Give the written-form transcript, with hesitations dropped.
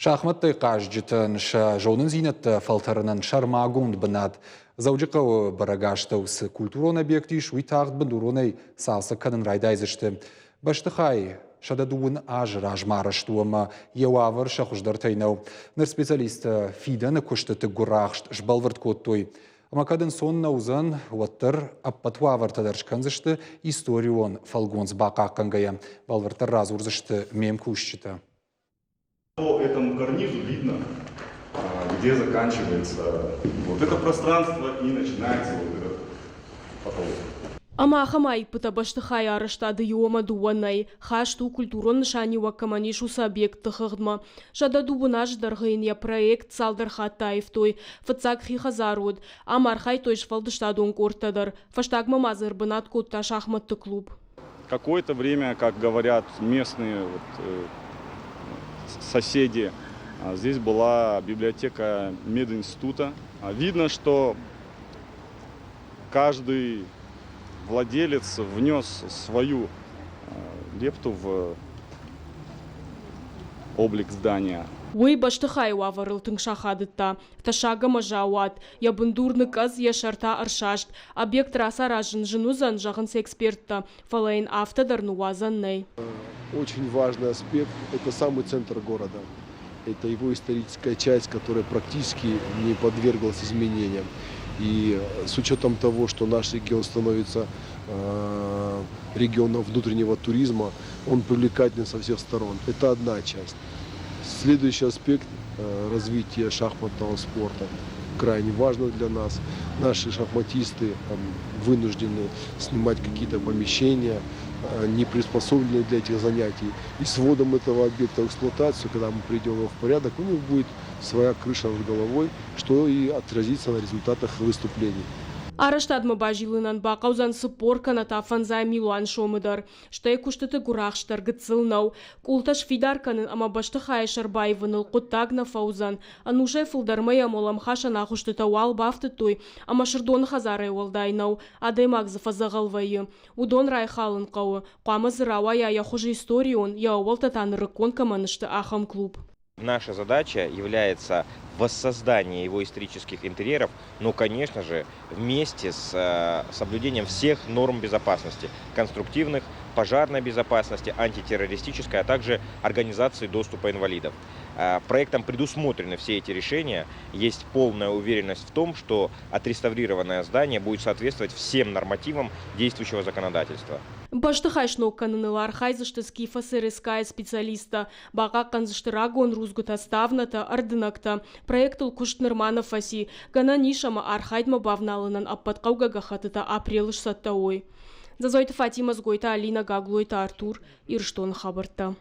Шахмӕттӕй хъазджытӕн сӕ зонындзинӕдтӕ фӕлтӕрынӕн сӕрмагонд бынат. Дзӕуджыхъӕуы бӕрӕгастӕу цы культурон объект ис, уый тагъд бындуронӕй цалцӕг кӕнын райдайдзысты. Бӕстыхай 130 азы размӕ арӕзт у ӕмӕ йӕ уавӕр сӕ хуыздӕртӕй нӕу. Ныр специалисттӕ фидӕны куыстыты гуырахст сбӕлвырд кодтой. Ӕмӕ кӕд ӕнцон нӕ уыдзӕн, уӕддӕр ӕппӕт уавӕртӕ дӕр скӕндзысты историон фӕлгонц бахъахъхъӕнгӕйӕ. Бӕлвырддӕр радзурдзысты ме мкусджытӕ. По этому карнизу видно, где заканчивается вот это пространство и начинается вот этот потолок. Ӕмӕ ахӕм аиппытӕ бӕстыхайы арӕзтады иу ӕмӕ дыууӕ нӕй. Хаст у, культурон нысаниуӕг кӕмӕн ис, уыцы объектты хыгъдмӕ. 130 азы дӕргъы йын йӕ проект цалдӕр хатты аивтой. Фыццаг хи хӕдзар уыд. Ам архайдтой сфӕлдыстадон къордтӕ дӕр. Фӕстагмӕ ма дзы ӕрбынат кодта шахмӕтты клуб. Какое-то время, как говорят местные вот, соседи, здесь была библиотека мединститута. Видно, что каждый владелец внес свою лепту в облик здания. Уый бӕстыхайы уавӕрыл тынг сахадыдта. Тӕссаг ӕмӕ заууат, йӕ бындур ныкъӕдз, йӕ сӕр та ӕрсаст. Объект рацаразын зын уыдзӕн, зӕгъынц эксперттӕ, фӕлӕ йын афтӕ дӕр ныууадзӕн нӕй. Очень важный аспект – это самый центр города. Это его историческая часть, которая практически не подверглась изменениям. И с учетом того, что наш регион становится регионом внутреннего туризма, он привлекателен со всех сторон. Это одна часть. Следующий аспект развития шахматного спорта крайне важно для нас. Наши шахматисты там вынуждены снимать какие-то помещения, не приспособленные для этих занятий. И с вводом этого объекта в эксплуатацию, когда мы приведем его в порядок, у них будет своя крыша над головой, что и отразится на результатах выступлений. Арӕзтадмӕ базилынӕн бахъӕудзӕн 40 кӕнӕ та 5 милуан сомы дӕр. Стӕй куыстыты гуырахст дӕр гыццыл нӕу. Къултӕ сфидар кӕнын ӕмӕ бӕстыхайы сӕр баивыныл хъуыддаг нӕ фӕуыдзӕн. Ӕнусӕй фылдӕрмӕ йӕм уӕлӕмхасӕн агъуыстытӕ уал бафтыдтой, ӕмӕ Сырдоны хӕдзарӕй уӕлдай нӕу, адӕймаг дзы фӕдзӕгъӕл вӕййы. Уыдон райхалын хъӕуы, хъуамӕ дзы рауайа йӕ хуыз историон, йӕ ӕууӕлтӕ та нырыккон кӕмӕн сты, ахӕм клуб. Наша задача является воссоздание его исторических интерьеров, но, конечно же, вместе с соблюдением всех норм безопасности, конструктивных, пожарной безопасности, антитеррористической, а также организации доступа инвалидов. Проектом предусмотрены все эти решения. Есть полная уверенность в том, что отреставрированное здание будет соответствовать всем нормативам действующего законодательства. Бӕстыхай сног кӕныныл архайдзысты СКИФ-СРСК-йы специалисттӕ, бахъахъхъӕндзысты рагон рудзгуытӕ, ставнӕтӕ, ӕрдынӕгтӕ. Проектыл куыст нырма нӕ фӕци. Гӕнӕн ис, ӕмӕ архайдмӕ бавналынӕн ӕппӕт хъӕугӕ гӕххӕттытӕ апрелы сцӕттӕ уой. Дзӕзойты Фатимӕ, Дзгойты Алинӕ, Гаглойты Артур, Ирыстоны хабӕрттӕ.